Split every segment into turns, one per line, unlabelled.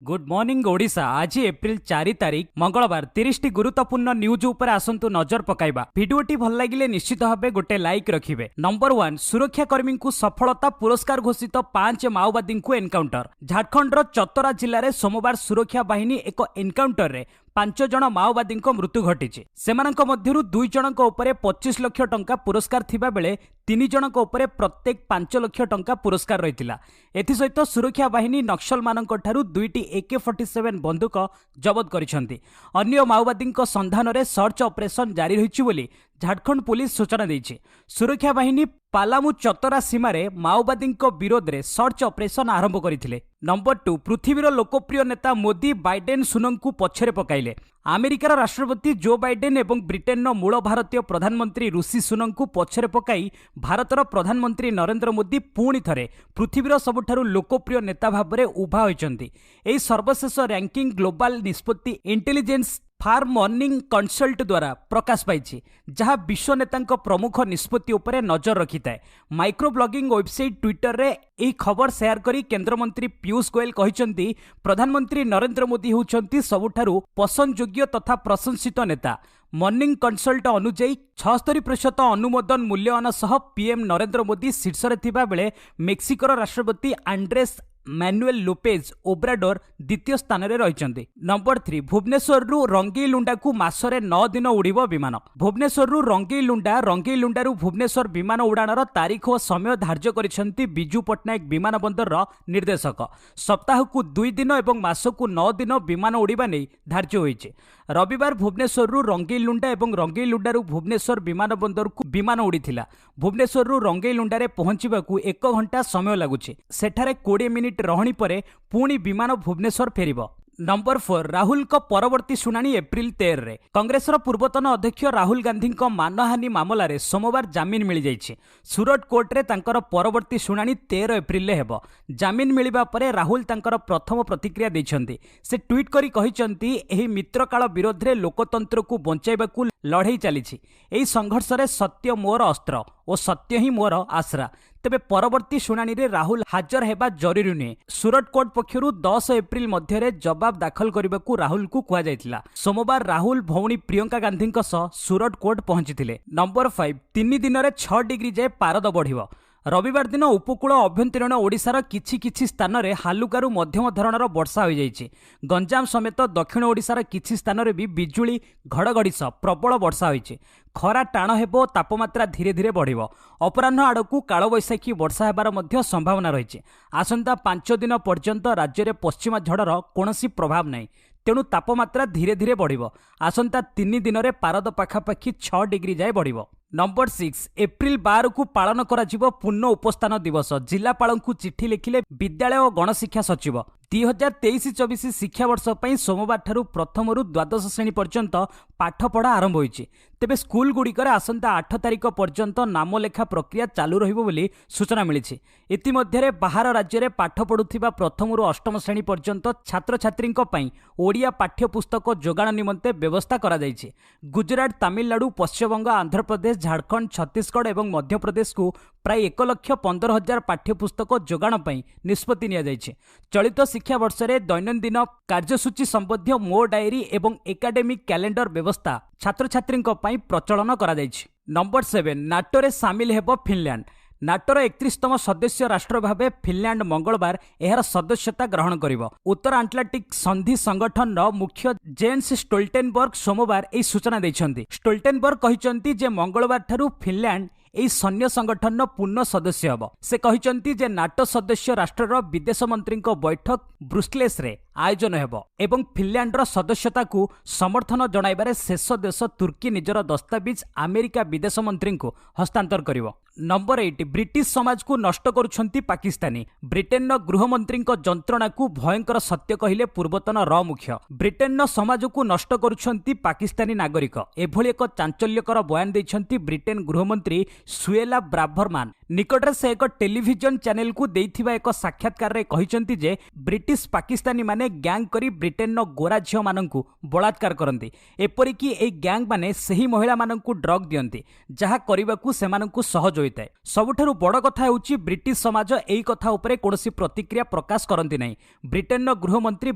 Good morning Odisha. ଆଜି April 4 ତାରିଖ ମଙ୍ଗଳବାର। 30ଟି ଗୁରୁତ୍ୱପୂର୍ଣ୍ଣ ନ୍ୟୁଜ୍ ଉପରେ ଆସନ୍ତୁ ନଜର ପକାଇବା। ଭିଡିଓଟି ଭଲ ଲାଗିଲେ ନିଶ୍ଚିତ ଭାବେ ଗୋଟେ ଲାଇକ୍ ରଖିବେ। ନମ୍ବର 1, ସୁରକ୍ଷାକର୍ମୀଙ୍କୁ ସଫଳତା, ପୁରସ୍କାର ଘୋଷିତ 5 ମାଓବାଦୀଙ୍କୁ ଏନକାଉଣ୍ଟର। ଝାଡ଼ଖଣ୍ଡର ଚତରା ଜିଲ୍ଲାରେ ସୋମବାର ସୁରକ୍ଷା ବାହିନୀ ଏକ ଏନକାଉଣ୍ଟରରେ 5 ଜଣ ମାଓବାଦୀଙ୍କ ମୃତ୍ୟୁ ଘଟିଛି। ସେମାନଙ୍କ ମଧ୍ୟରୁ 2 ଜଣଙ୍କ ଉପରେ 25 ଲକ୍ଷ ଟଙ୍କା ପୁରସ୍କାର ଥିବାବେଳେ 3 ଜଣଙ୍କ ଉପରେ ପ୍ରତ୍ୟେକ 5 ଲକ୍ଷ ଟଙ୍କା ପୁରସ୍କାର ରହିଥିଲା। ଏଥିସହିତ ସୁରକ୍ଷା ବାହିନୀ ନକ୍ସଲମାନଙ୍କଠାରୁ 2ଟି ଏକେ 47 ବନ୍ଧୁକ ଜବତ କରିଛନ୍ତି। ଅନ୍ୟ ମାଓବାଦୀଙ୍କ ସନ୍ଧାନରେ ସର୍ଚ୍ଚ ଅପରେସନ ଜାରି ରହିଛି ବୋଲି ଝାଡ଼ଖଣ୍ଡ ପୁଲିସ ସୂଚନା ଦେଇଛି। ସୁରକ୍ଷା ବାହିନୀ ପାଲାମୁ ଚତରା ସୀମାରେ ମାଓବାଦୀଙ୍କ ବିରୋଧରେ ସର୍ଚ୍ଚ ଅପରେସନ ଆରମ୍ଭ କରିଥିଲେ। ନମ୍ବର 2, ପୃଥିବୀର ଲୋକପ୍ରିୟ ନେତା ମୋଦି ବାଇଡେନ୍ ସୁନଙ୍କୁ ପଛରେ ପକାଇଲେ। ଆମେରିକାର ରାଷ୍ଟ୍ରପତି ଜୋ ବାଇଡେନ୍ ଏବଂ ବ୍ରିଟେନର ମୂଳ ଭାରତୀୟ ପ୍ରଧାନମନ୍ତ୍ରୀ ଋଷି ସୁନଙ୍କୁ ପଛରେ ପକାଇ ଭାରତର ପ୍ରଧାନମନ୍ତ୍ରୀ ନରେନ୍ଦ୍ର ମୋଦି ପୁଣି ଥରେ ପୃଥିବୀର ସବୁଠାରୁ ଲୋକପ୍ରିୟ ନେତା ଭାବରେ ଉଭା ହୋଇଛନ୍ତି। ଏହି ସର୍ବଶେଷ ରାଙ୍କିଂ ଗ୍ଲୋବାଲ ନିଷ୍ପତ୍ତି ଇଣ୍ଟେଲିଜେନ୍ସ ଫାର୍ମ ମର୍ଣ୍ଣିଂ କନସଲ୍ଟ ଦ୍ୱାରା ପ୍ରକାଶ ପାଇଛି, ଯାହା ବିଶ୍ୱ ନେତାଙ୍କ ପ୍ରମୁଖ ନିଷ୍ପତ୍ତି ଉପରେ ନଜର ରଖିଥାଏ। ମାଇକ୍ରୋ ବ୍ଲଗିଂ ୱେବସାଇଟ୍ ଟ୍ୱିଟରରେ ଏହି ଖବର ସେୟାର କରି କେନ୍ଦ୍ରମନ୍ତ୍ରୀ ପୀୟୁଷ ଗୋଏଲ କହିଛନ୍ତି, ପ୍ରଧାନମନ୍ତ୍ରୀ ନରେନ୍ଦ୍ର ମୋଦି ହେଉଛନ୍ତି ସବୁଠାରୁ ପସନ୍ଦଯୋଗ୍ୟ ତଥା ପ୍ରଶଂସିତ ନେତା। ମର୍ଣ୍ଣିଂ କନସଲ୍ଟ ଅନୁଯାୟୀ 76% ଅନୁମୋଦନ ମୂଲ୍ୟାୟନ ସହ ପିଏମ୍ ନରେନ୍ଦ୍ର ମୋଦି ଶୀର୍ଷରେ ଥିବାବେଳେ ମେକ୍ସିକୋର ରାଷ୍ଟ୍ରପତି ଆଣ୍ଡ୍ରେସ୍ ମାନୁଏଲ ଲୋପେଜ ଓବ୍ରାଡୋର ଦ୍ୱିତୀୟ ସ୍ଥାନରେ ରହିଛନ୍ତି। ନମ୍ବର 3, ଭୁବନେଶ୍ୱରରୁ ରଙ୍ଗେଇଲୁଣ୍ଡାକୁ ମାସରେ 9 ଦିନ ଉଡ଼ିବ ବିମାନ। ଭୁବନେଶ୍ୱରରୁ ରଙ୍ଗେଇଲୁଣ୍ଡା, ରଙ୍ଗେଇଲୁଣ୍ଡାରୁ ଭୁବନେଶ୍ୱର ବିମାନ ଉଡ଼ାଣର ତାରିଖ ଓ ସମୟ ଧାର୍ଯ୍ୟ କରିଛନ୍ତି ବିଜୁ ପଟ୍ଟନାୟକ ବିମାନ ବନ୍ଦରର ନିର୍ଦ୍ଦେଶକ। ସପ୍ତାହକୁ 2 ଦିନ ଏବଂ ମାସକୁ 9 ଦିନ ବିମାନ ଉଡ଼ିବା ନେଇ ଧାର୍ଯ୍ୟ ହୋଇଛି। ରବିବାର ଭୁବନେଶ୍ୱରରୁ ରଙ୍ଗେଇଲୁଣ୍ଡା ଏବଂ ରଙ୍ଗେଇଲୁଣ୍ଡାରୁ ଭୁବନେଶ୍ୱର ବିମାନ ବନ୍ଦରକୁ ବିମାନ ଉଡ଼ିଥିଲା। ଭୁବନେଶ୍ୱରରୁ ରଙ୍ଗେଇଲୁଣ୍ଡାରେ ପହଞ୍ଚିବାକୁ 1 ଘଣ୍ଟା ସମୟ ଲାଗୁଛି। ସେଠାରେ 20 ମିନିଟ୍ ରହଣି ପରେ ପୁଣି ବିମାନ ଭୁବନେଶ୍ୱର ଫେରିବ। ନମ୍ବର 4, ରାହୁଲଙ୍କ ପରବର୍ତ୍ତୀ ଶୁଣାଣି ଏପ୍ରିଲ 13ରେ। କଂଗ୍ରେସର ପୂର୍ବତନ ଅଧ୍ୟକ୍ଷ ରାହୁଲ ଗାନ୍ଧୀଙ୍କ ମାନହାନି ମାମଲାରେ ସୋମବାର ଜାମିନ ମିଳିଯାଇଛି। ସୁରଟ କୋର୍ଟରେ ତାଙ୍କର ପରବର୍ତ୍ତୀ ଶୁଣାଣି 13 ଏପ୍ରିଲରେ ହେବ। ଜାମିନ ମିଳିବା ପରେ ରାହୁଲ ତାଙ୍କର ପ୍ରଥମ ପ୍ରତିକ୍ରିୟା ଦେଇଛନ୍ତି। ସେ ଟ୍ୱିଟ୍ କରି କହିଛନ୍ତି, ଏହି ମିତ୍ରକାଳ ବିରୋଧରେ ଲୋକତନ୍ତ୍ରକୁ ବଞ୍ଚାଇବାକୁ ଲଢ଼େଇ ଚାଲିଛି। ଏହି ସଂଘର୍ଷରେ ସତ୍ୟ ମୋର ଅସ୍ତ୍ର ଓ ସତ୍ୟ ହିଁ ମୋର ଆଶ୍ରା। ତେବେ ପରବର୍ତ୍ତୀ ଶୁଣାଣିରେ ରାହୁଲ ହାଜର ହେବା ଜରୁରୀ ନୁହେଁ। ସୁରଟ କୋର୍ଟ ପକ୍ଷରୁ 10 ଏପ୍ରିଲ ମଧ୍ୟରେ ଜବାବ ଦାଖଲ କରିବାକୁ ରାହୁଲଙ୍କୁ କୁହାଯାଇଥିଲା। ସୋମବାର ରାହୁଲ ଭଉଣୀ ପ୍ରିୟଙ୍କା ଗାନ୍ଧୀଙ୍କ ସହ ସୁରଟ କୋର୍ଟ ପହଞ୍ଚିଥିଲେ। ନମ୍ବର 5, 3 ଦିନରେ 6 ଡିଗ୍ରୀ ଯାଏ ପାରଦ ବଢ଼ିବ। ରବିବାର ଦିନ ଉପକୂଳ ଅଭ୍ୟନ୍ତରୀଣ ଓଡ଼ିଶାର କିଛି କିଛି ସ୍ଥାନରେ ହାଲୁକାରୁ ମଧ୍ୟମ ଧରଣର ବର୍ଷା ହୋଇଯାଇଛି। ଗଞ୍ଜାମ ସମେତ ଦକ୍ଷିଣ ଓଡ଼ିଶାର କିଛି ସ୍ଥାନରେ ବି ବିଜୁଳି ଘଡ଼ଘଡ଼ି ସହ ପ୍ରବଳ ବର୍ଷା ହୋଇଛି। ଖରା ଟାଣ ହେବ ଓ ତାପମାତ୍ରା ଧୀରେ ଧୀରେ ବଢ଼ିବ। ଅପରାହ୍ନ ଆଡ଼କୁ କାଳବୈଶାଖୀ ବର୍ଷା ହେବାର ମଧ୍ୟ ସମ୍ଭାବନା ରହିଛି। ଆସନ୍ତା 5 ଦିନ ପର୍ଯ୍ୟନ୍ତ ରାଜ୍ୟରେ ପଶ୍ଚିମା ଝଡ଼ର କୌଣସି ପ୍ରଭାବ ନାହିଁ, ତେଣୁ ତାପମାତ୍ରା ଧୀରେ ଧୀରେ ବଢ଼ିବ। ଆସନ୍ତା 3 ଦିନରେ ପାରଦ ପାଖାପାଖି 6 ଡିଗ୍ରୀ ଯାଏ ବଢ଼ିବ। ନମ୍ବର 6, ଏପ୍ରିଲ 12କୁ ପାଳନ କରାଯିବ ପୂର୍ଣ୍ଣ ଉପସ୍ଥାନ ଦିବସ। ଜିଲ୍ଲାପାଳଙ୍କୁ ଚିଠି ଲେଖିଲେ ବିଦ୍ୟାଳୟ ଓ ଗଣଶିକ୍ଷା ସଚିବ। 2023-24 ଶିକ୍ଷାବର୍ଷ ପାଇଁ ସୋମବାରଠାରୁ ପ୍ରଥମରୁ ଦ୍ୱାଦଶ ଶ୍ରେଣୀ ପର୍ଯ୍ୟନ୍ତ ପାଠପଢ଼ା ଆରମ୍ଭ ହୋଇଛି। ତେବେ ସ୍କୁଲଗୁଡ଼ିକରେ ଆସନ୍ତା 8 ତାରିଖ ପର୍ଯ୍ୟନ୍ତ ନାମଲେଖା ପ୍ରକ୍ରିୟା ଚାଲୁ ରହିବ ବୋଲି ସୂଚନା ମିଳିଛି। ଇତିମଧ୍ୟରେ ବାହାର ରାଜ୍ୟରେ ପାଠ ପଢ଼ୁଥିବା ପ୍ରଥମରୁ ଅଷ୍ଟମ ଶ୍ରେଣୀ ପର୍ଯ୍ୟନ୍ତ ଛାତ୍ରଛାତ୍ରୀଙ୍କ ପାଇଁ ଓଡ଼ିଆ ପାଠ୍ୟପୁସ୍ତକ ଯୋଗାଣ ନିମନ୍ତେ ବ୍ୟବସ୍ଥା କରାଯାଇଛି। ଗୁଜରାଟ, ତାମିଲନାଡୁ, ପଶ୍ଚିମବଙ୍ଗ, ଆନ୍ଧ୍ରପ୍ରଦେଶ, ଝାଡ଼ଖଣ୍ଡ, ଛତିଶଗଡ଼ ଏବଂ ମଧ୍ୟପ୍ରଦେଶକୁ ପ୍ରାୟ 1,15,000 ପାଠ୍ୟପୁସ୍ତକ ଯୋଗାଣ ପାଇଁ ନିଷ୍ପତ୍ତି ନିଆଯାଇଛି। ଚଳିତ ଶିକ୍ଷାବର୍ଷରେ ଦୈନନ୍ଦିନ କାର୍ଯ୍ୟସୂଚୀ ସମ୍ବନ୍ଧୀୟ ମୋ ଡାଏରୀ ଏବଂ ଏକାଡେମିକ୍ କ୍ୟାଲେଣ୍ଡର ବ୍ୟବସ୍ଥା ଛାତ୍ରଛାତ୍ରୀଙ୍କ ପାଇଁ ପ୍ରଚଳନ କରାଯାଇଛି। ନମ୍ବର 7, ନାଟୋରେ ସାମିଲ ହେବ ଫିନଲ୍ୟାଣ୍ଡ। ନାଟୋର 31ତମ ସଦସ୍ୟ ରାଷ୍ଟ୍ର ଭାବେ ଫିନଲ୍ୟାଣ୍ଡ ମଙ୍ଗଳବାର ଏହାର ସଦସ୍ୟତା ଗ୍ରହଣ କରିବ। ଉତ୍ତର ଆଟଲାଣ୍ଟିକ୍ ସନ୍ଧି ସଂଗଠନର ମୁଖ୍ୟ ଜେନ୍ସ ଷ୍ଟୋଲଟେନବର୍ଗ ସୋମବାର ଏହି ସୂଚନା ଦେଇଛନ୍ତି। ଷ୍ଟୋଲଟେନବର୍ଗ କହିଛନ୍ତି ଯେ ମଙ୍ଗଳବାରଠାରୁ ଫିନଲ୍ୟାଣ୍ଡ ଏହି ସୈନ୍ୟ ସଂଗଠନର ପୂର୍ଣ୍ଣ ସଦସ୍ୟ ହେବ। ସେ କହିଛନ୍ତି ଯେ ନାଟୋ ସଦସ୍ୟ ରାଷ୍ଟ୍ରର ବିଦେଶ ମନ୍ତ୍ରୀଙ୍କ ବୈଠକ ବ୍ରୁସେଲ୍ସରେ ଆୟୋଜନ ହେବ ଏବଂ ଫିନଲ୍ୟାଣ୍ଡର ସଦସ୍ୟତାକୁ ସମର୍ଥନ ଜଣାଇବାରେ ଶେଷ ଦେଶ ତୁର୍କୀ ନିଜର ଦସ୍ତାବିଜ ଆମେରିକା ବିଦେଶ ମନ୍ତ୍ରୀଙ୍କୁ ହସ୍ତାନ୍ତର କରିବ। ନମ୍ବର 8, ବ୍ରିଟିଶ ସମାଜକୁ ନଷ୍ଟ କରୁଛନ୍ତି ପାକିସ୍ତାନୀ। ବ୍ରିଟେନର ଗୃହମନ୍ତ୍ରୀଙ୍କ ଯନ୍ତ୍ରଣାକୁ ଭୟଙ୍କର ସତ୍ୟ କହିଲେ ପୂର୍ବତନ ର ମୁଖ୍ୟ। ବ୍ରିଟେନର ସମାଜକୁ ନଷ୍ଟ କରୁଛନ୍ତି ପାକିସ୍ତାନୀ ନାଗରିକ, ଏଭଳି ଏକ ଚାଞ୍ଚଲ୍ୟକର ବୟାନ ଦେଇଛନ୍ତି ବ୍ରିଟେନ ଗୃହମନ୍ତ୍ରୀ ସୁଏଲା ବ୍ରାଭରମାନ। ନିକଟରେ ସେ ଏକ ଟେଲିଭିଜନ ଚ୍ୟାନେଲକୁ ଦେଇଥିବା ଏକ ସାକ୍ଷାତକାରରେ କହିଛନ୍ତି ଯେ ବ୍ରିଟିଶ ପାକିସ୍ତାନୀମାନେ ଗ୍ୟାଙ୍ଗ କରି ବ୍ରିଟେନର ଗୋରା ଝିଅମାନଙ୍କୁ ବଳାତ୍କାର କରନ୍ତି। ଏପରିକି ଏହି ଗ୍ୟାଙ୍ଗମାନେ ସେହି ମହିଳାମାନଙ୍କୁ ଡ୍ରଗ୍ ଦିଅନ୍ତି, ଯାହା କରିବାକୁ ସେମାନଙ୍କୁ ସହଜ ହୋଇଥାଏ। ସବୁଠାରୁ ବଡ଼ କଥା ହେଉଛି, ବ୍ରିଟିଶ ସମାଜ ଏହି କଥା ଉପରେ କୌଣସି ପ୍ରତିକ୍ରିୟା ପ୍ରକାଶ କରନ୍ତି ନାହିଁ। ବ୍ରିଟେନର ଗୃହମନ୍ତ୍ରୀ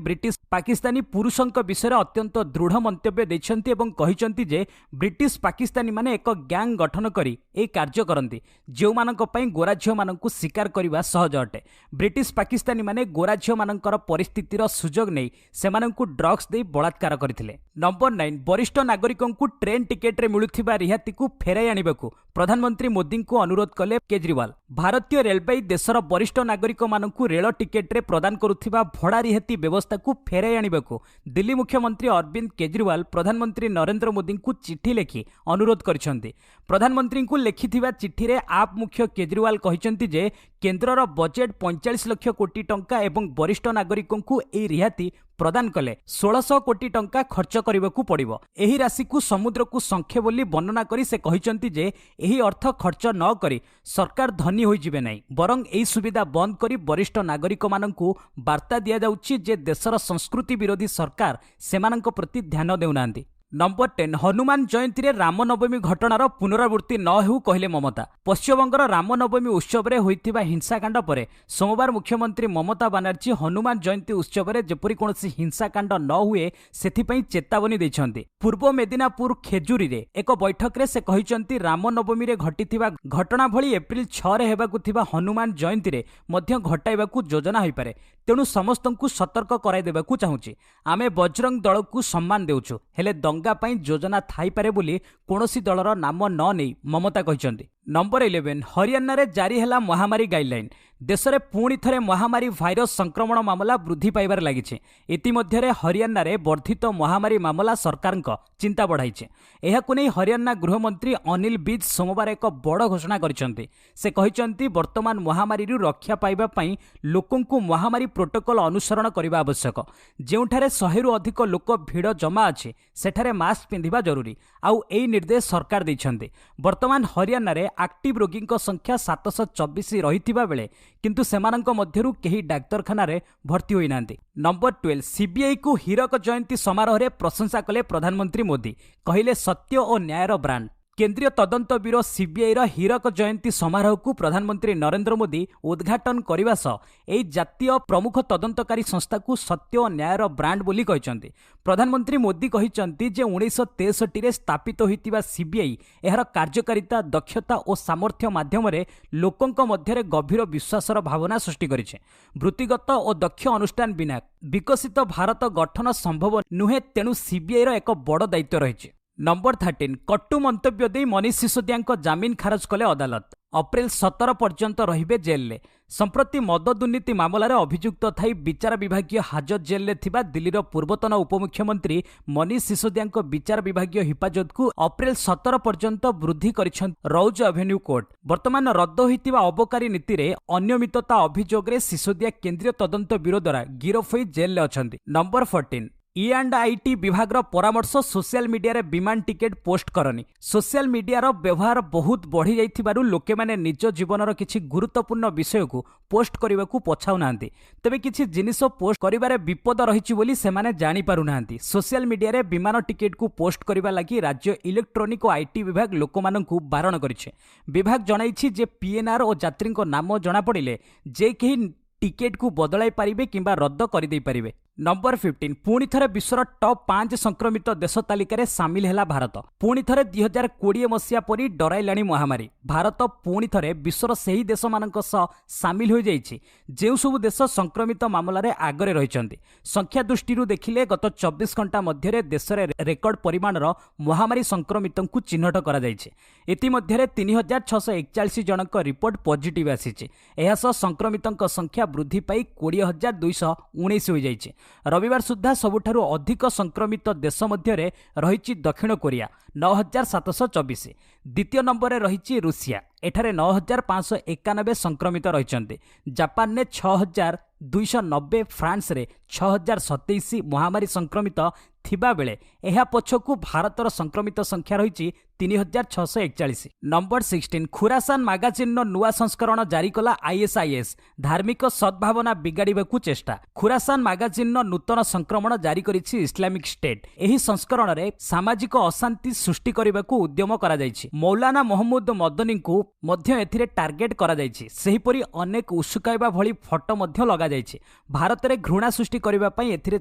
ବ୍ରିଟିଶ ପାକିସ୍ତାନୀ ପୁରୁଷଙ୍କ ବିଷୟରେ ଅତ୍ୟନ୍ତ ଦୃଢ଼ ମନ୍ତବ୍ୟ ଦେଇଛନ୍ତି ଏବଂ କହିଛନ୍ତି ଯେ ବ୍ରିଟିଶ ପାକିସ୍ତାନୀମାନେ ଏକ ଗ୍ୟାଙ୍ଗ ଗଠନ କରି ଏହି କାର୍ଯ୍ୟ କରନ୍ତି, ଯେଉଁମାନଙ୍କ ପାଇଁ ଗୋରା ଝିଅମାନଙ୍କୁ ଶିକାର କରିବା ସହଜ ଅଟେ। ବ୍ରିଟିଶ ପାକିସ୍ତାନୀମାନେ ଗୋରା ଝିଅମାନଙ୍କର ପରିସ୍ଥିତିର ସୁଯୋଗ ନେଇ ସେମାନଙ୍କୁ ଡ୍ରଗ୍ସ ଦେଇ ବଳାତ୍କାର କରିଥିଲେ। ନମ୍ବର 9, ବରିଷ୍ଠ ନାଗରିକଙ୍କୁ ଟ୍ରେନ୍ ଟିକେଟରେ ମିଳୁଥିବା ରିହାତିକୁ ଫେରାଇ ଆଣିବାକୁ ପ୍ରଧାନମନ୍ତ୍ରୀ ମୋଦିଙ୍କୁ ଅନୁରୋଧ କଲେ କେଜରିୱାଲ। ଭାରତୀୟ ରେଳବାଇ ଦେଶର ବରିଷ୍ଠ ନାଗରିକମାନଙ୍କୁ ରେଳ ଟିକେଟରେ ପ୍ରଦାନ କରୁଥିବା ଭଡ଼ା ରିହାତି ବ୍ୟବସ୍ଥାକୁ ଫେରାଇ ଆଣିବାକୁ ଦିଲ୍ଲୀ ମୁଖ୍ୟମନ୍ତ୍ରୀ ଅରବିନ୍ଦ କେଜରିୱାଲ ପ୍ରଧାନମନ୍ତ୍ରୀ ନରେନ୍ଦ୍ର ମୋଦିଙ୍କୁ ଚିଠି ଲେଖି ଅନୁରୋଧ କରିଛନ୍ତି। ପ୍ରଧାନମନ୍ତ୍ରୀଙ୍କୁ ଲେଖିଥିବା ଚିଠିରେ ଆପ୍ ମୁଖ୍ୟ କେଜରିୱାଲ କହିଛନ୍ତି ଯେ କେନ୍ଦ୍ରର ବଜେଟ୍ 45 ଲକ୍ଷ କୋଟି ଟଙ୍କା ଏବଂ ବରିଷ୍ଠ ନାଗରିକଙ୍କୁ ଏହି ରିହାତି ପ୍ରଦାନ କଲେ 1600 କୋଟି ଟଙ୍କା ଖର୍ଚ୍ଚ କରିବାକୁ ପଡ଼ିବ। ଏହି ରାଶିକୁ ସମୁଦ୍ରକୁ ଶଙ୍ଖେ ବୋଲି ବର୍ଣ୍ଣନା କରି ସେ କହିଛନ୍ତି ଯେ ଏହି ଅର୍ଥ ଖର୍ଚ୍ଚ ନ କରି ସରକାର ଧନୀ ହୋଇଯିବେ ନାହିଁ, ବରଂ ଏହି ସୁବିଧା ବନ୍ଦ କରି ବରିଷ୍ଠ ନାଗରିକମାନଙ୍କୁ ବାର୍ତ୍ତା ଦିଆଯାଉଛି ଯେ ଦେଶର ସଂସ୍କୃତି ବିରୋଧୀ ସରକାର ସେମାନଙ୍କ ପ୍ରତି ଧ୍ୟାନ ଦେଉନାହାନ୍ତି। ନମ୍ବର 10, ହନୁମାନ ଜୟନ୍ତୀରେ ରାମନବମୀ ଘଟଣାର ପୁନରାବୃତ୍ତି ନ ହେଉ କହିଲେ ମମତା। ପଶ୍ଚିମବଙ୍ଗର ରାମନବମୀ ଉତ୍ସବରେ ହୋଇଥିବା ହିଂସାକାଣ୍ଡ ପରେ ସୋମବାର ମୁଖ୍ୟମନ୍ତ୍ରୀ ମମତା ବାନାର୍ଜୀ ହନୁମାନ ଜୟନ୍ତୀ ଉତ୍ସବରେ ଯେପରି କୌଣସି ହିଂସାକାଣ୍ଡ ନ ହୁଏ ସେଥିପାଇଁ ଚେତାବନୀ ଦେଇଛନ୍ତି। ପୂର୍ବ ମେଦିନାପୁର ଖେଜୁରୀରେ ଏକ ବୈଠକରେ ସେ କହିଛନ୍ତି, ରାମନବମୀରେ ଘଟିଥିବା ଘଟଣା ଭଳି ଏପ୍ରିଲ 6ରେ ହେବାକୁ ଥିବା ହନୁମାନ ଜୟନ୍ତୀରେ ମଧ୍ୟ ଘଟାଇବାକୁ ଯୋଜନା ହୋଇପାରେ, ତେଣୁ ସମସ୍ତଙ୍କୁ ସତର୍କ କରାଇଦେବାକୁ ଚାହୁଁଛି। ଆମେ ବଜରଙ୍ଗ ଦଳକୁ ସମ୍ମାନ ଦେଉଛୁ, ହେଲେ ଦଙ୍ଗା ପାଇଁ ଯୋଜନା ଥାଇପାରେ ବୋଲି କୌଣସି ଦଳର ନାମ ନ ନେଇ ମମତା କହିଛନ୍ତି। ନମ୍ବର 11, ହରିୟାଣାରେ ଜାରି ହେଲା ମହାମାରୀ ଗାଇଡଲାଇନ୍। ଦେଶରେ ପୁଣି ଥରେ ମହାମାରୀ ଭାଇରସ ସଂକ୍ରମଣ ମାମଲା ବୃଦ୍ଧି ପାଇବାରେ ଲାଗିଛି। ଇତିମଧ୍ୟରେ ହରିୟାଣାରେ ବର୍ଦ୍ଧିତ ମହାମାରୀ ମାମଲା ସରକାରଙ୍କ ଚିନ୍ତା ବଢ଼ାଇଛି। ଏହାକୁ ନେଇ ହରିୟାଣା ଗୃହମନ୍ତ୍ରୀ ଅନିଲ ବିଜ ସୋମବାର ଏକ ବଡ଼ ଘୋଷଣା କରିଛନ୍ତି। ସେ କହିଛନ୍ତି, ବର୍ତ୍ତମାନ ମହାମାରୀରୁ ରକ୍ଷା ପାଇବା ପାଇଁ ଲୋକଙ୍କୁ ମହାମାରୀ ପ୍ରୋଟୋକଲ ଅନୁସରଣ କରିବା ଆବଶ୍ୟକ। ଯେଉଁଠାରେ 100ରୁ ଅଧିକ ଲୋକ ଭିଡ଼ ଜମା ଅଛି, ସେଠାରେ ମାସ୍କ ପିନ୍ଧିବା ଜରୁରୀ। ଆଉ ଏହି ନିର୍ଦ୍ଦେଶ ସରକାର ଦେଇଛନ୍ତି। ବର୍ତ୍ତମାନ ହରିୟାଣାରେ ଆକ୍ଟିଭ ରୋଗୀଙ୍କ ସଂଖ୍ୟା 724 ରହିଥିବା ବେଳେ କିନ୍ତୁ ସେମାନଙ୍କ ମଧ୍ୟରୁ କେହି ଡାକ୍ତରଖାନାରେ ଭର୍ତ୍ତି ହୋଇନାହାନ୍ତି। ନମ୍ବର 12, ସିବିଆଇକୁ ହୀରକ ଜୟନ୍ତୀ ସମାରୋହରେ ପ୍ରଶଂସା କଲେ ପ୍ରଧାନମନ୍ତ୍ରୀ ମୋଦି, କହିଲେ ସତ୍ୟ ଓ ନ୍ୟାୟର ବ୍ରାଣ୍ଡ। କେନ୍ଦ୍ରୀୟ ତଦନ୍ତ ବ୍ୟୁରୋ ସିବିଆଇର ହୀରକ ଜୟନ୍ତୀ ସମାରୋହକୁ ପ୍ରଧାନମନ୍ତ୍ରୀ ନରେନ୍ଦ୍ର ମୋଦି ଉଦ୍ଘାଟନ କରିବା ସହ ଏହି ଜାତୀୟ ପ୍ରମୁଖ ତଦନ୍ତକାରୀ ସଂସ୍ଥାକୁ ସତ୍ୟ ଓ ନ୍ୟାୟର ବ୍ରାଣ୍ଡ ବୋଲି କହିଛନ୍ତି। ପ୍ରଧାନମନ୍ତ୍ରୀ ମୋଦି କହିଛନ୍ତି ଯେ 1963ରେ ସ୍ଥାପିତ ହୋଇଥିବା ସିବିଆଇ ଏହାର କାର୍ଯ୍ୟକାରିତା, ଦକ୍ଷତା ଓ ସାମର୍ଥ୍ୟ ମାଧ୍ୟମରେ ଲୋକଙ୍କ ମଧ୍ୟରେ ଗଭୀର ବିଶ୍ୱାସର ଭାବନା ସୃଷ୍ଟି କରିଛି। ବୃତ୍ତିଗତ ଓ ଦକ୍ଷ ଅନୁଷ୍ଠାନ ବିନା ବିକଶିତ ଭାରତ ଗଠନ ସମ୍ଭବ ନୁହେଁ, ତେଣୁ ସିବିଆଇର ଏକ ବଡ଼ ଦାୟିତ୍ୱ ରହିଛି। ନମ୍ବର 13, କଟୁ ମନ୍ତବ୍ୟ ଦେଇ ମନୀଷ ସିସୋଦିଆଙ୍କ ଜାମିନ ଖାରଜ କଲେ ଅଦାଲତ। ଅପ୍ରିଲ 17 ପର୍ଯ୍ୟନ୍ତ ରହିବେ ଜେଲ୍ରେ। ସମ୍ପ୍ରତି ମଦ ଦୁର୍ନୀତି ମାମଲାରେ ଅଭିଯୁକ୍ତ ଥାଇ ବିଚାର ବିଭାଗୀୟ ହାଜତ ଜେଲ୍ରେ ଥିବା ଦିଲ୍ଲୀର ପୂର୍ବତନ ଉପମୁଖ୍ୟମନ୍ତ୍ରୀ ମନୀଷ ସିସୋଦିଆଙ୍କ ବିଚାର ବିଭାଗୀୟ ହିଫାଜତକୁ ଅପ୍ରିଲ 17 ପର୍ଯ୍ୟନ୍ତ ବୃଦ୍ଧି କରିଛନ୍ତି ରଉଜ ଆଭେନ୍ୟୁ କୋର୍ଟ। ବର୍ତ୍ତମାନ ରଦ୍ଦ ହୋଇଥିବା ଅବକାରୀ ନୀତିରେ ଅନିୟମିତତା ଅଭିଯୋଗରେ ସିସୋଦିଆ କେନ୍ଦ୍ରୀୟ ତଦନ୍ତ ବ୍ୟୁରୋ ଦ୍ୱାରା ଗିରଫ ହୋଇ ଜେଲ୍ରେ ଅଛନ୍ତି। ନମ୍ବର 14, ଇ ଆଣ୍ଡ IT ବିଭାଗର ପରାମର୍ଶ, ସୋସିଆଲ ମିଡିଆରେ ବିମାନ ଟିକେଟ୍ ପୋଷ୍ଟ କରନି। ସୋସିଆଲ ମିଡିଆର ବ୍ୟବହାର ବହୁତ ବଢ଼ିଯାଇଥିବାରୁ ଲୋକେମାନେ ନିଜ ଜୀବନର କିଛି ଗୁରୁତ୍ୱପୂର୍ଣ୍ଣ ବିଷୟକୁ ପୋଷ୍ଟ କରିବାକୁ ପଛାଉନାହାନ୍ତି। ତେବେ କିଛି ଜିନିଷ ପୋଷ୍ଟ କରିବାରେ ବିପଦ ରହିଛି ବୋଲି ସେମାନେ ଜାଣିପାରୁନାହାନ୍ତି। ସୋସିଆଲ ମିଡିଆରେ ବିମାନ ଟିକେଟ୍କୁ ପୋଷ୍ଟ କରିବା ଲାଗି ରାଜ୍ୟ ଇଲେକ୍ଟ୍ରୋନିକ୍ ଓ IT ବିଭାଗ ଲୋକମାନଙ୍କୁ ବାରଣ କରିଛି। ବିଭାଗ ଜଣାଇଛି ଯେ ପିଏନ୍ଆର୍ ଓ ଯାତ୍ରୀଙ୍କ ନାମ ଜଣାପଡ଼ିଲେ ଯେ କେହି ଟିକେଟ୍କୁ ବଦଳାଇ ପାରିବେ କିମ୍ବା ରଦ୍ଦ କରିଦେଇପାରିବେ। ନମ୍ବର 15, ପୁଣି ଥରେ ବିଶ୍ୱର ଟପ୍ 5 ସଂକ୍ରମିତ ଦେଶ ତାଲିକାରେ ସାମିଲ ହେଲା ଭାରତ। ପୁଣି ଥରେ 2020 ମସିହା ପରି ଡରାଇଲାଣି ମହାମାରୀ। ଭାରତ ପୁଣି ଥରେ ବିଶ୍ୱର ସେହି ଦେଶମାନଙ୍କ ସହ ସାମିଲ ହୋଇଯାଇଛି ଯେଉଁ ସବୁ ଦେଶ ସଂକ୍ରମିତ ମାମଲାରେ ଆଗରେ ରହିଛନ୍ତି। ସଂଖ୍ୟା ଦୃଷ୍ଟିରୁ ଦେଖିଲେ ଗତ 24 ଘଣ୍ଟା ମଧ୍ୟରେ ଦେଶରେ ରେକର୍ଡ ପରିମାଣର ମହାମାରୀ ସଂକ୍ରମିତଙ୍କୁ ଚିହ୍ନଟ କରାଯାଇଛି। ଇତିମଧ୍ୟରେ 3641 ଜଣଙ୍କ ରିପୋର୍ଟ ପଜିଟିଭ୍ ଆସିଛି। ଏହା ସହ ସଂକ୍ରମିତଙ୍କ ସଂଖ୍ୟା ବୃଦ୍ଧି ପାଇ 20,219 ହୋଇଯାଇଛି। ରବିବାର ସୁଦ୍ଧା ସବୁଠାରୁ ଅଧିକ ସଂକ୍ରମିତ ଦେଶ ମଧ୍ୟରେ ରହିଛି ଦକ୍ଷିଣ କୋରିଆ 9724। ଦ୍ୱିତୀୟ ନମ୍ବରରେ ରହିଛି ରୁଷିଆ, ଏଠାରେ 9591 ସଂକ୍ରମିତ ରହିଛନ୍ତି। ଜାପାନରେ 6290, ଫ୍ରାନ୍ସରେ 6027 ମହାମାରୀ ସଂକ୍ରମିତ ଥିବାବେଳେ ଏହା ପଛକୁ ଭାରତର ସଂକ୍ରମିତ ସଂଖ୍ୟା ରହିଛି 3641। ନମ୍ବର 16, ଖୁରାସାନ ମାଗାଜିନ୍ର ନୂଆ ସଂସ୍କରଣ ଜାରି କଲା ଆଇଏସ୍ଆଇଏସ୍। ଧାର୍ମିକ ସଦ୍ଭାବନା ବିଗାଡ଼ିବାକୁ ଚେଷ୍ଟା। ଖୁରାସାନ ମାଗାଜିନ୍ର ନୂତନ ସଂକ୍ରମଣ ଜାରି କରିଛି ଇସଲାମିକ ଷ୍ଟେଟ୍। ଏହି ସଂସ୍କରଣରେ ସାମାଜିକ ଅଶାନ୍ତି ସୃଷ୍ଟି କରିବାକୁ ଉଦ୍ୟମ କରାଯାଇଛି। ମୌଲାନା ମହମ୍ମଦ ମଦନୀଙ୍କୁ ମଧ୍ୟ ଏଥିରେ ଟାର୍ଗେଟ କରାଯାଇଛି। ସେହିପରି ଅନେକ ଉସୁକାଇବା ଭଳି ଫଟୋ ମଧ୍ୟ ଲଗାଯାଇଛି। ଭାରତରେ ଘୃଣା ସୃଷ୍ଟି କରିବା ପାଇଁ ଏଥିରେ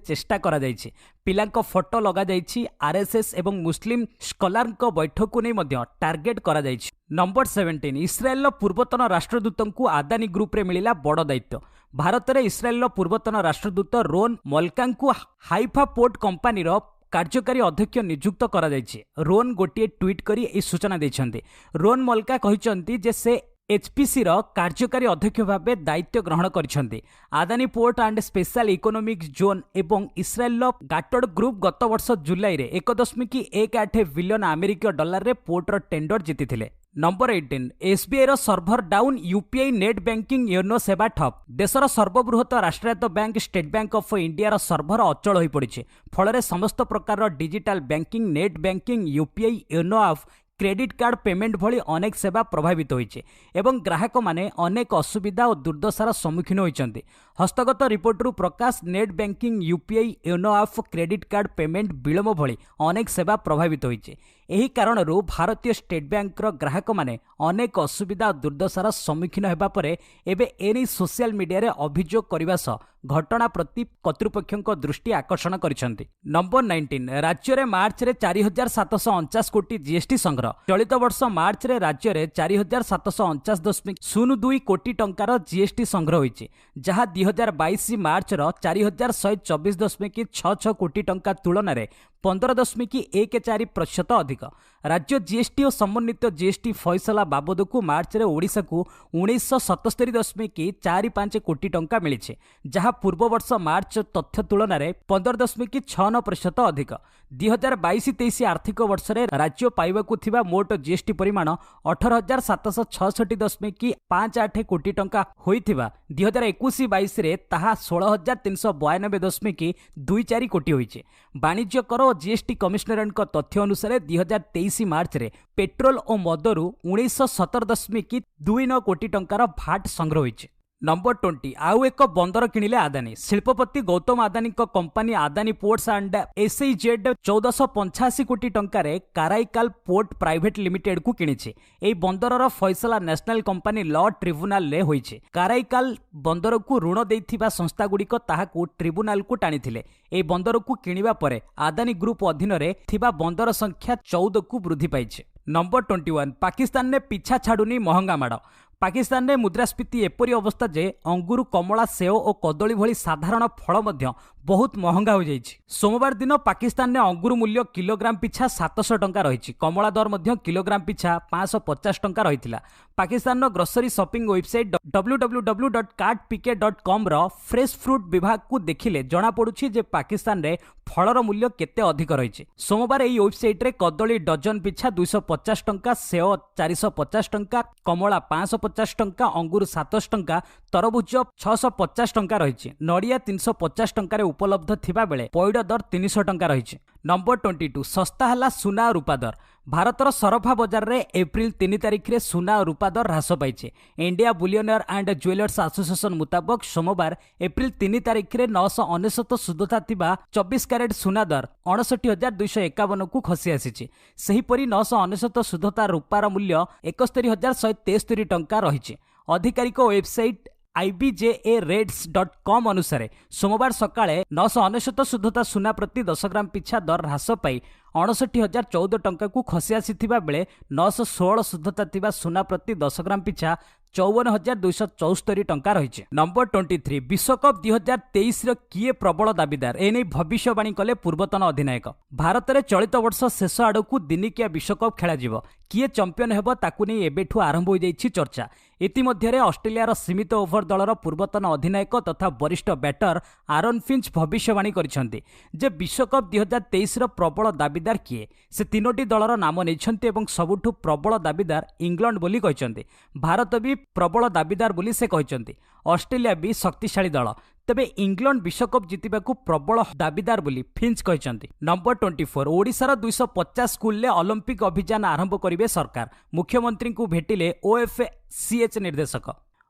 ଚେଷ୍ଟା କରାଯାଇଛି। ପିଲାଙ୍କ ଫଟୋ ଲଗାଯାଇଛି। ଆର୍ଏସ୍ଏସ୍ ଏବଂ ମୁସଲିମ ସ୍କଲାରଙ୍କ ବୈଠକକୁ ନେଇ ମଧ୍ୟ ଟାର୍ଗେଟ କରାଯାଇଛି। ନମ୍ବର 17, ଇସ୍ରାଏଲର ପୂର୍ବତନ ରାଷ୍ଟ୍ରଦୂତଙ୍କୁ ଆଦାନୀ ଗ୍ରୁପରେ ମିଳିଲା ବଡ଼ ଦାୟିତ୍ୱ। ଭାରତରେ ଇସ୍ରାଏଲର ପୂର୍ବତନ ରାଷ୍ଟ୍ରଦୂତ ରୋନ୍ ମଲକାଙ୍କୁ ହାଇଫା ପୋର୍ଟ କମ୍ପାନୀର କାର୍ଯ୍ୟକାରୀ ଅଧ୍ୟକ୍ଷ ନିଯୁକ୍ତ କରାଯାଇଛି। ରୋନ୍ ଗୋଟିଏ ଟ୍ୱିଟ୍ କରି ଏହି ସୂଚନା ଦେଇଛନ୍ତି। ରୋନ୍ ମଲକା କହିଛନ୍ତି ଯେ ସେ ଏଚ୍ପିସିର କାର୍ଯ୍ୟକାରୀ ଅଧ୍ୟକ୍ଷ ଭାବେ ଦାୟିତ୍ୱ ଗ୍ରହଣ କରିଛନ୍ତି। Adani port and special economic zone ଏବଂ ଇସ୍ରାଏଲର ଗାଟଡ ଗ୍ରୁପ୍ ଗତ ବର୍ଷ ଜୁଲାଇରେ 1.18 ବିଲିୟନ ଆମେରିକୀୟ ଡଲାରରେ ପୋର୍ଟର ଟେଣ୍ଡର ଜିତିଥିଲେ। Number 18, ଏସ୍ବିଆଇର server down, UPI, net banking, YONO ସେବା ଠପ୍। ଦେଶର ସର୍ବବୃହତ ରାଷ୍ଟ୍ରାୟତ୍ତ ବ୍ୟାଙ୍କ ଷ୍ଟେଟ୍ ବ୍ୟାଙ୍କ ଅଫ୍ ଇଣ୍ଡିଆର ସର୍ଭର ଅଚଳ ହୋଇପଡ଼ିଛି। ଫଳରେ ସମସ୍ତ ପ୍ରକାରର digital banking, net banking, UPI, YONO app, credit card payment ଭଳି ଅନେକ ସେବା ପ୍ରଭାବିତ ହୋଇଛି ଏବଂ ଗ୍ରାହକମାନେ ଅନେକ ଅସୁବିଧା ଓ ଦୁର୍ଦ୍ଦଶାର ସମ୍ମୁଖୀନ ହୋଇଛନ୍ତି। ହସ୍ତଗତ ରିପୋର୍ଟରୁ ପ୍ରକାଶ, net banking, UPI, YONO app, credit card payment ବିଳମ୍ବ ଭଳି ଅନେକ ସେବା ପ୍ରଭାବିତ ହୋଇଛି। ଏହି କାରଣରୁ ଭାରତୀୟ ଷ୍ଟେଟ୍ ବ୍ୟାଙ୍କର ଗ୍ରାହକମାନେ ଅନେକ ଅସୁବିଧା ଓ ଦୁର୍ଦ୍ଦଶାର ସମ୍ମୁଖୀନ ହେବା ପରେ ଏବେ ଏନେଇ ସୋସିଆଲ ମିଡିଆରେ ଅଭିଯୋଗ କରିବା ସହ ଘଟଣା ପ୍ରତି କର୍ତ୍ତୃପକ୍ଷଙ୍କ ଦୃଷ୍ଟି ଆକର୍ଷଣ କରିଛନ୍ତି। ନମ୍ବର 19, ରାଜ୍ୟରେ ମାର୍ଚ୍ଚରେ 4749 କୋଟି ଜିଏସ୍ଟି ସଂଗ୍ରହ। ଚଳିତ ବର୍ଷ ମାର୍ଚ୍ଚରେ ରାଜ୍ୟରେ 4749.02 କୋଟି ଟଙ୍କାର ଜିଏସ୍ଟି ସଂଗ୍ରହ ହୋଇଛି, ଯାହା 2022 ମାର୍ଚ୍ଚର 4124.66 କୋଟି ଟଙ୍କା ତୁଳନାରେ 15.14% ଅଧିକ। ରାଜ୍ୟ ଜିଏସ୍ଟି ଓ ସମନ୍ୱିତ ଜିଏସ୍ଟି ଫଇସଲା ବାବଦକୁ ମାର୍ଚ୍ଚରେ ଓଡ଼ିଶାକୁ 1977.45 କୋଟି ଟଙ୍କା ମିଳିଛି, ଯାହା ପୂର୍ବବର୍ଷ ମାର୍ଚ୍ଚ ତଥ୍ୟ ତୁଳନାରେ 15.69% ଅଧିକ। 2022-23 ଆର୍ଥିକ ବର୍ଷରେ ରାଜ୍ୟ ପାଇବାକୁ ଥିବା ମୋଟ ଜିଏସ୍ଟି ପରିମାଣ 18,766.58 କୋଟି ଟଙ୍କା ହୋଇଥିବା 2021-22ରେ ତାହା 16,392.24 କୋଟି ହୋଇଛି। ବାଣିଜ୍ୟ କର ଓ ଜିଏସ୍ଟି କମିଶନରେଟଙ୍କ ତଥ୍ୟ ଅନୁସାରେ 2023 ମାର୍ଚ୍ଚରେ ପେଟ୍ରୋଲ ଓ ମଦରୁ 1917.29 କୋଟି ଟଙ୍କାର ଭାଟ୍ ସଂଗ୍ରହ ହୋଇଛି। ନମ୍ବର 20, ଆଉ ଏକ ବନ୍ଦର କିଣିଲେ ଆଦାନୀ। ଶିଳ୍ପପତି ଗୌତମ ଆଦାନୀଙ୍କ company Adani ports and SEZ 1485 କୋଟି ଟଙ୍କାରେ କାରାଇକାଲ ପୋର୍ଟ ପ୍ରାଇଭେଟ ଲିମିଟେଡକୁ କିଣିଛି। ଏହି ବନ୍ଦରର ଫଇସଲା ନ୍ୟାସନାଲ କମ୍ପାନୀ ଲ ଟ୍ରିବ୍ୟୁନାଲରେ ହୋଇଛି। କାରାଇକାଲ ବନ୍ଦରକୁ ଋଣ ଦେଇଥିବା ସଂସ୍ଥାଗୁଡ଼ିକ ତାହାକୁ ଟ୍ରିବ୍ୟୁନାଲକୁ ଟାଣିଥିଲେ। ଏହି ବନ୍ଦରକୁ କିଣିବା ପରେ ଆଦାନୀ ଗ୍ରୁପ ଅଧୀନରେ ଥିବା ବନ୍ଦର ସଂଖ୍ୟା 14କୁ ବୃଦ୍ଧି ପାଇଛି। ନମ୍ବର 21, ପାକିସ୍ତାନରେ ପିଛା ଛାଡୁନି ମହଙ୍ଗା ମାଡ଼। ପାକିସ୍ତାନରେ ମୁଦ୍ରାସ୍ଫୀତି ଏପରି ଅବସ୍ଥା ଯେ ଅଙ୍ଗୁରୁ, କମଳା, ସେଓ ଓ କଦଳୀ ଭଳି ସାଧାରଣ ଫଳ ମଧ୍ୟ ବହୁତ ମହଙ୍ଗା ହୋଇଯାଇଛି। ସୋମବାର ଦିନ ପାକିସ୍ତାନରେ ଅଙ୍ଗୁର ମୂଲ୍ୟ କିଲୋଗ୍ରାମ ପିଛା 700 ଟଙ୍କା ରହିଛି। କମଳା ଦର ମଧ୍ୟ କିଲୋଗ୍ରାମ ପିଛା 550 ଟଙ୍କା ରହିଥିଲା। ପାକିସ୍ତାନର ଗ୍ରୋସରୀ ସପିଂ ୱେବସାଇଟ୍ www.cartpk.comର ଫ୍ରେଶ୍ ଫ୍ରୁଟ୍ ବିଭାଗକୁ ଦେଖିଲେ ଜଣାପଡୁଛି ଯେ ପାକିସ୍ତାନରେ ଫଳର ମୂଲ୍ୟ କେତେ ଅଧିକ ରହିଛି। ସୋମବାର ଏହି ୱେବସାଇଟ୍ରେ କଦଳୀ ଡଜନ ପିଛା 250 ଟଙ୍କା, ସେଓ 450 ଟଙ୍କା, କମଳା 550 ଟଙ୍କା, ଅଙ୍ଗୁର 700 ଟଙ୍କା, ତରଭୁଜ 650 ଟଙ୍କା ରହିଛି। ନଡ଼ିଆ 350 ଟଙ୍କାରେ ଉପଲବ୍ଧ ଥିବାବେଳେ ପଇଡ଼ ଦର 300 ଟଙ୍କା ରହିଛି। ନମ୍ବର 22, ଶସ୍ତା ହେଲା ସୁନା ଓ ରୂପା ଦର। ଭାରତର ସରଫା ବଜାରରେ ଏପ୍ରିଲ 3 ତାରିଖରେ ସୁନା ଓ ରୂପା ଦର ହ୍ରାସ ପାଇଛି। ଇଣ୍ଡିଆ ବୁଲିୟନର ଆଣ୍ଡ ଜୁଏଲର୍ସ ଆସୋସିଏସନ ମୁତାବକ ସୋମବାର ଏପ୍ରିଲ 3 ତାରିଖରେ 999 ଶୁଦ୍ଧତା ଥିବା 24 କ୍ୟାରେଟ ସୁନା ଦର 59,251କୁ ଖସି ଆସିଛି। ସେହିପରି 999 ଶୁଦ୍ଧତା ରୂପାର ମୂଲ୍ୟ 71,173 ଟଙ୍କା ରହିଛି। ଅଧିକାରିକ ୱେବସାଇଟ୍ IBJA rates.com ଅନୁସାରେ ସୋମବାର ସକାଳେ 999 ଶୁଦ୍ଧତା ସୁନା ପ୍ରତି 10 ଗ୍ରାମ ପିଛା ଦର ହ୍ରାସ ପାଇ 59,014 ଟଙ୍କାକୁ ଖସି ଆସିଥିବା ବେଳେ 916 ଶୁଦ୍ଧତା ଥିବା ସୁନା ପ୍ରତି 10 ଗ୍ରାମ ପିଛା 54,274 ଟଙ୍କା ରହିଛି। ନମ୍ବର 23, ବିଶ୍ୱକପ୍ 2023ର କିଏ ପ୍ରବଳ ଦାବିଦାର, ଏନେଇ ଭବିଷ୍ୟବାଣୀ କଲେ ପୂର୍ବତନ ଅଧିନାୟକ। ଭାରତରେ ଚଳିତ ବର୍ଷ ଶେଷ ଆଡ଼କୁ ଦିନିକିଆ ବିଶ୍ୱକପ୍ ଖେଳାଯିବ। କିଏ ଚାମ୍ପିୟନ ହେବ ତାକୁ ନେଇ ଏବେଠୁ ଆରମ୍ଭ ହୋଇଯାଇଛି ଚର୍ଚ୍ଚା। ଇତିମଧ୍ୟରେ ଅଷ୍ଟ୍ରେଲିଆର ସୀମିତ ଓଭର ଦଳର ପୂର୍ବତନ ଅଧିନାୟକ ତଥା ବରିଷ୍ଠ ବ୍ୟାଟର ଆରୋନ୍ ଫିଞ୍ଚ ଭବିଷ୍ୟବାଣୀ କରିଛନ୍ତି ଯେ ବିଶ୍ୱକପ୍ 2023ର ପ୍ରବଳ ଦାବିଦାର କିଏ। ସେ 3ଟି ଦଳର ନାମ ନେଇଛନ୍ତି ଏବଂ ସବୁଠୁ ପ୍ରବଳ ଦାବିଦାର ଇଂଲଣ୍ଡ ବୋଲି କହିଛନ୍ତି। ଭାରତ ବି ପ୍ରବଳ ଦାବିଦାର ବୋଲି ସେ କହିଛନ୍ତି। ଅଷ୍ଟ୍ରେଲିଆ ବି ଶକ୍ତିଶାଳୀ ଦଳ। ତେବେ ଇଂଲଣ୍ଡ ବିଶ୍ୱକପ୍ ଜିତିବାକୁ ପ୍ରବଳ ଦାବିଦାର ବୋଲି ଫିଞ୍ଚ କହିଛନ୍ତି। ନମ୍ବର 24, ଓଡ଼ିଶାର 250 ସ୍କୁଲରେ ଅଲିମ୍ପିକ୍ ଅଭିଯାନ ଆରମ୍ଭ କରିବେ ସରକାର। ମୁଖ୍ୟମନ୍ତ୍ରୀଙ୍କୁ ଭେଟିଲେ ଓଏଫ୍ସିଏଚ୍ ନିର୍ଦ୍ଦେଶକ।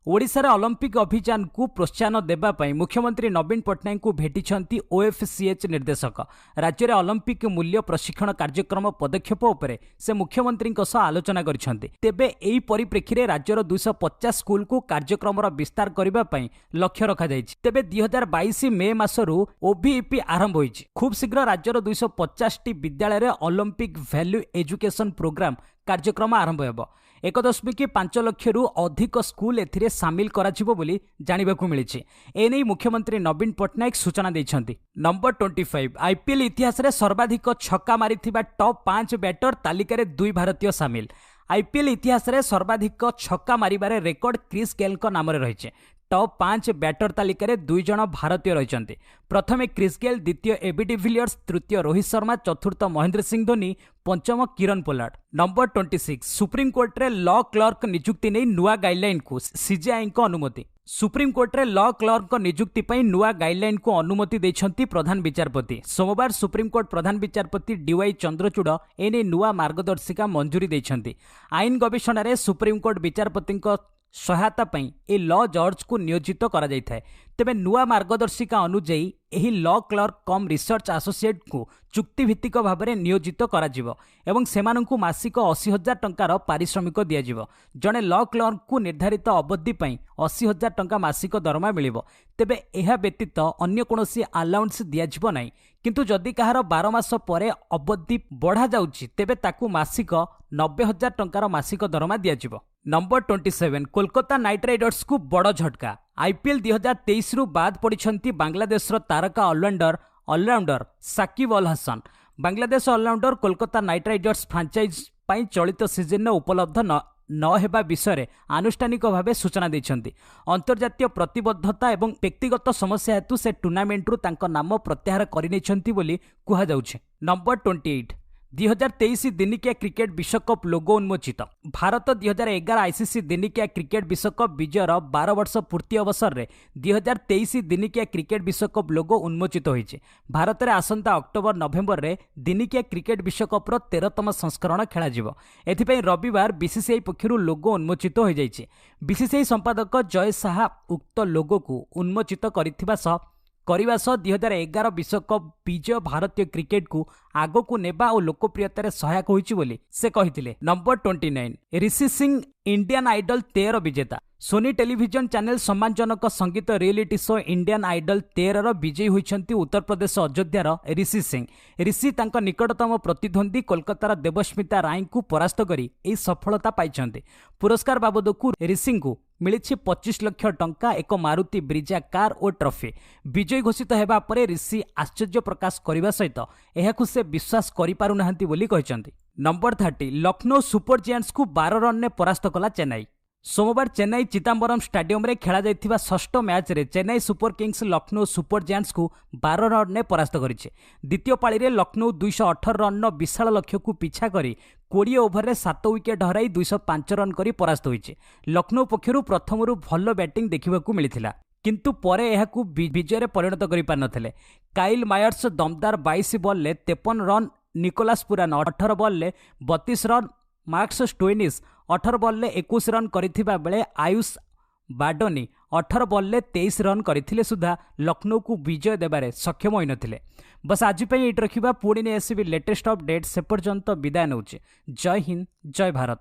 ଓଡ଼ିଶାରେ ଅଲିମ୍ପିକ୍ ଅଭିଯାନକୁ ପ୍ରୋତ୍ସାହନ ଦେବା ପାଇଁ ମୁଖ୍ୟମନ୍ତ୍ରୀ ନବୀନ ପଟ୍ଟନାୟକଙ୍କୁ ଭେଟିଛନ୍ତି ଓଏଫ୍ସିଏଚ୍ ନିର୍ଦ୍ଦେଶକ। ରାଜ୍ୟରେ ଅଲିମ୍ପିକ୍ ମୂଲ୍ୟ ପ୍ରଶିକ୍ଷଣ କାର୍ଯ୍ୟକ୍ରମ ପଦକ୍ଷେପ ଉପରେ ସେ ମୁଖ୍ୟମନ୍ତ୍ରୀଙ୍କ ସହ ଆଲୋଚନା କରିଛନ୍ତି। ତେବେ ଏହି ପରିପ୍ରେକ୍ଷୀରେ ରାଜ୍ୟର 250 ସ୍କୁଲକୁ କାର୍ଯ୍ୟକ୍ରମର ବିସ୍ତାର କରିବା ପାଇଁ ଲକ୍ଷ୍ୟ ରଖାଯାଇଛି। ତେବେ 2022 ମେ ମାସରୁ ଓଭିଇପି ଆରମ୍ଭ ହୋଇଛି। ଖୁବ୍ ଶୀଘ୍ର ରାଜ୍ୟର 250ଟି ବିଦ୍ୟାଳୟରେ ଅଲିମ୍ପିକ୍ ଭ୍ୟାଲ୍ୟୁ ଏଜୁକେସନ୍ ପ୍ରୋଗ୍ରାମ କାର୍ଯ୍ୟକ୍ରମ ଆରମ୍ଭ ହେବ। 1.5 ଲକ୍ଷରୁ ଅଧିକ ସ୍କୁଲ ଏଥିରେ ସାମିଲ କରାଯିବ ବୋଲି ଜାଣିବାକୁ ମିଳିଛି। ଏନେଇ ମୁଖ୍ୟମନ୍ତ୍ରୀ ନବୀନ ପଟ୍ଟନାୟକ ସୂଚନା ଦେଇଛନ୍ତି। ନମ୍ବର 25, ଆଇପିଏଲ୍ ଇତିହାସରେ ସର୍ବାଧିକ ଛକା ମାରିଥିବା ଟପ୍ 5 ବ୍ୟାଟର ତାଲିକାରେ 2 ଭାରତୀୟ ସାମିଲ। ଆଇପିଏଲ୍ ଇତିହାସରେ ସର୍ବାଧିକ ଛକା ମାରିବାରେ ରେକର୍ଡ କ୍ରିସ୍ ଗେଲ୍ଙ୍କ ନାମରେ ରହିଛି। ଟପ୍ 5 ବ୍ୟାଟର ତାଲିକାରେ 2 ଜଣ ଭାରତୀୟ ରହିଛନ୍ତି। ପ୍ରଥମେ କ୍ରିସ୍ ଗେଲ୍, ଦ୍ୱିତୀୟ এবି ଡିଭିଲିୟର୍ସ, ତୃତୀୟ ରୋହିତ ଶର୍ମା, ଚତୁର୍ଥ ମହେନ୍ଦ୍ର ସିଂ ଧୋନି, ପଞ୍ଚମ କିରଣ ପୋଲାର୍ଡ। ନମ୍ବର 26, ସୁପ୍ରିମକୋର୍ଟରେ ଲ କ୍ଲର୍କ ନିଯୁକ୍ତି ନେଇ ନୂଆ ଗାଇଡଲାଇନକୁ ସିଜେଆଇଙ୍କ ଅନୁମତି। ସୁପ୍ରିମକୋର୍ଟରେ ଲ କ୍ଲର୍କଙ୍କ ନିଯୁକ୍ତି ପାଇଁ ନୂଆ ଗାଇଡଲାଇନକୁ ଅନୁମତି ଦେଇଛନ୍ତି ପ୍ରଧାନ ବିଚାରପତି। ସୋମବାର ସୁପ୍ରିମକୋର୍ଟ ପ୍ରଧାନ ବିଚାରପତି ଡିୱାଇ ଚନ୍ଦ୍ରଚୂଡ଼ ଏନେଇ ନୂଆ ମାର୍ଗଦର୍ଶିକା ମଞ୍ଜୁରୀ ଦେଇଛନ୍ତି। ଆଇନ ଗବେଷଣାରେ ସୁପ୍ରିମକୋର୍ଟ ବିଚାରପତିଙ୍କ ସହାୟତା ପାଇଁ ଏହି ଲ ଜର୍ଜକୁ ନିୟୋଜିତ କରାଯାଇଥାଏ। ତେବେ ନୂଆ ମାର୍ଗଦର୍ଶିକା ଅନୁଯାୟୀ ଏହି ଲ କ୍ଲର୍କ କମ୍ ରିସର୍ଚ୍ଚ ଆସୋସିଏଟ୍ଙ୍କୁ ଚୁକ୍ତିଭିତ୍ତିକ ଭାବରେ ନିୟୋଜିତ କରାଯିବ ଏବଂ ସେମାନଙ୍କୁ ମାସିକ 80,000 ଟଙ୍କାର ପାରିଶ୍ରମିକ ଦିଆଯିବ। ଜଣେ ଲ କ୍ଲର୍କଙ୍କୁ ନିର୍ଦ୍ଧାରିତ ଅବଧି ପାଇଁ 80,000 ଟଙ୍କା ମାସିକ ଦରମା ମିଳିବ। ତେବେ ଏହା ବ୍ୟତୀତ ଅନ୍ୟ କୌଣସି ଆଲାଉନ୍ସ ଦିଆଯିବ ନାହିଁ। କିନ୍ତୁ ଯଦି କାହାର 12 ମାସ ପରେ ଅବଧି ବଢ଼ାଯାଉଛି, ତେବେ ତାକୁ ମାସିକ 90,000 ଟଙ୍କାର ମାସିକ ଦରମା ଦିଆଯିବ। ନମ୍ବର 27, କୋଲକାତା ନାଇଟ୍ ରାଇଡର୍ସକୁ ବଡ଼ ଝଟକା। ଆଇପିଏଲ୍ 2023ରୁ ବାଦ୍ ପଡ଼ିଛନ୍ତି ବାଂଲାଦେଶର ତାରକା allrounder Shakib Al Hasan. Bangladesh allrounder Kolkata Knight Riders franchise ପାଇଁ ଚଳିତ ସିଜନରେ ଉପଲବ୍ଧ ନ ହେବା ବିଷୟରେ ଆନୁଷ୍ଠାନିକ ଭାବେ ସୂଚନା ଦେଇଛନ୍ତି। ଅନ୍ତର୍ଜାତୀୟ ପ୍ରତିବଦ୍ଧତା ଏବଂ ବ୍ୟକ୍ତିଗତ ସମସ୍ୟା ହେତୁ ସେ ଟୁର୍ଣ୍ଣାମେଣ୍ଟରୁ ତାଙ୍କ ନାମ ପ୍ରତ୍ୟାହାର କରିନେଇଛନ୍ତି ବୋଲି କୁହାଯାଉଛି। ନମ୍ବର 28, 2023 ଦିନିକିଆ କ୍ରିକେଟ ବିଶ୍ୱକପ୍ ଲୋଗୋ ଉନ୍ମୋଚିତ। ଭାରତ 2011 ଆଇସିସି ଦିନିକିଆ କ୍ରିକେଟ ବିଶ୍ୱକପ୍ ବିଜୟର 12 ବର୍ଷ ପୂର୍ତ୍ତି ଅବସରରେ 2023 ଦିନିକିଆ କ୍ରିକେଟ ବିଶ୍ୱକପ୍ ଲୋଗୋ ଉନ୍ମୋଚିତ ହୋଇଛି। ଭାରତରେ ଆସନ୍ତା ଅକ୍ଟୋବର ନଭେମ୍ବରରେ ଦିନିକିଆ କ୍ରିକେଟ ବିଶ୍ୱକପ୍ର 13ତମ ସଂସ୍କରଣ ଖେଳାଯିବ। ଏଥିପାଇଁ ରବିବାର ବିସିସିଆଇ ପକ୍ଷରୁ ଲୋଗୋ ଉନ୍ମୋଚିତ ହୋଇଯାଇଛି। ବିସିସିଆଇ ସମ୍ପାଦକ ଜୟ ଶାହା ଉକ୍ତ ଲୋଗୋକୁ ଉନ୍ମୋଚିତ କରିଥିବା ସହ କରିବା ସହ 2011 ବିଶ୍ୱକପ୍ ବିଜୟ ଭାରତୀୟ କ୍ରିକେଟକୁ ଆଗକୁ ନେବା ଓ ଲୋକପ୍ରିୟତାରେ ସହାୟକ ହୋଇଛି ବୋଲି ସେ କହିଥିଲେ। Number 29, Rishi Singh Indian idol 13 ବିଜେତା। ସୋନି ଟେଲିଭିଜନ ଚ୍ୟାନେଲ ସମ୍ମାନଜନକ ସଙ୍ଗୀତ ରିଏଲିଟି ଶୋ ଇଣ୍ଡିଆନ୍ ଆଇଡଲ 13ର ବିଜୟୀ ହୋଇଛନ୍ତି ଉତ୍ତରପ୍ରଦେଶ ଅଯୋଧ୍ୟାର ରିଷି ସିଂ। ରିଷି ତାଙ୍କ ନିକଟତମ ପ୍ରତିଦ୍ୱନ୍ଦ୍ୱୀ କୋଲକାତାର ଦେବସ୍ମିତା ରାୟଙ୍କୁ ପରାସ୍ତ କରି ଏହି ସଫଳତା ପାଇଛନ୍ତି। ପୁରସ୍କାର ବାବଦକୁ ରିଷିଙ୍କୁ ମିଳିଛି 25 ଲକ୍ଷ ଟଙ୍କା, ଏକ ମାରୁତି ବ୍ରିଜା କାର୍ ଓ ଟ୍ରଫି। ବିଜୟୀ ଘୋଷିତ ହେବା ପରେ ରିଷି ଆଶ୍ଚର୍ଯ୍ୟ ପ୍ରକାଶ କରିବା ସହିତ ଏହାକୁ ସେ ବିଶ୍ୱାସ କରିପାରୁନାହାନ୍ତି ବୋଲି କହିଛନ୍ତି। ନମ୍ବର 30, ଲକ୍ଷ୍ନୌ ସୁପର ଜିଆଣ୍ଟସକୁ 12 ରନ୍ରେ ପରାସ୍ତ କଲା ଚେନ୍ନାଇ। ସୋମବାର ଚେନ୍ନାଇ ଚିଦାମ୍ବରମ୍ ଷ୍ଟାଡିୟମରେ ଖେଳାଯାଇଥିବା ଷଷ୍ଠ ମ୍ୟାଚ୍ରେ Chennai super kings Lucknow super ଜିଆଣ୍ଟସକୁ 12 ରନ୍ରେ ପରାସ୍ତ କରିଛି। ଦ୍ୱିତୀୟ ପାଳିରେ ଲକ୍ଷ୍ନୌ 218 ରନ୍ର ବିଶାଳ ଲକ୍ଷ୍ୟକୁ ପିଛା କରି 20 ଓଭରରେ 7 ୱିକେଟ୍ ହରାଇ 205 ରନ୍ କରି ପରାସ୍ତ ହୋଇଛି। ଲକ୍ଷ୍ନୌ ପକ୍ଷରୁ ପ୍ରଥମରୁ ଭଲ ବ୍ୟାଟିଂ ଦେଖିବାକୁ ମିଳିଥିଲା, କିନ୍ତୁ ପରେ ଏହାକୁ ବିଜୟରେ ପରିଣତ କରିପାରିନଥିଲେ। କାଇଲ୍ ମାୟର୍ସ ଦମଦାର 22 ବଲ୍ରେ 53 ରନ୍, ନିକୋଲାସ ପୁରାନ 18 ବଲ୍ରେ 32 ରନ୍, ମାର୍କସ ଷ୍ଟୋଇନିସ୍ 18 ବଲ୍ରେ 21 ରନ୍ କରିଥିବା ବେଳେ ଆୟୁଷ ବାଡୋନି 18 ବଲ୍ରେ 23 ରନ୍ କରିଥିଲେ ସୁଦ୍ଧା ଲକ୍ଷ୍ନୌକୁ ବିଜୟ ଦେବାରେ ସକ୍ଷମ ହୋଇନଥିଲେ। ବସ୍, ଆଜି ପାଇଁ ଏଇଠି ରଖିବା। ପୁଣି ନେଇ ଆସିବି ଲେଟେଷ୍ଟ ଅପଡେଟ୍। ସେ ପର୍ଯ୍ୟନ୍ତ ବିଦାୟ ନେଉଛି। ଜୟ ହିନ୍ଦ, ଜୟ ଭାରତ।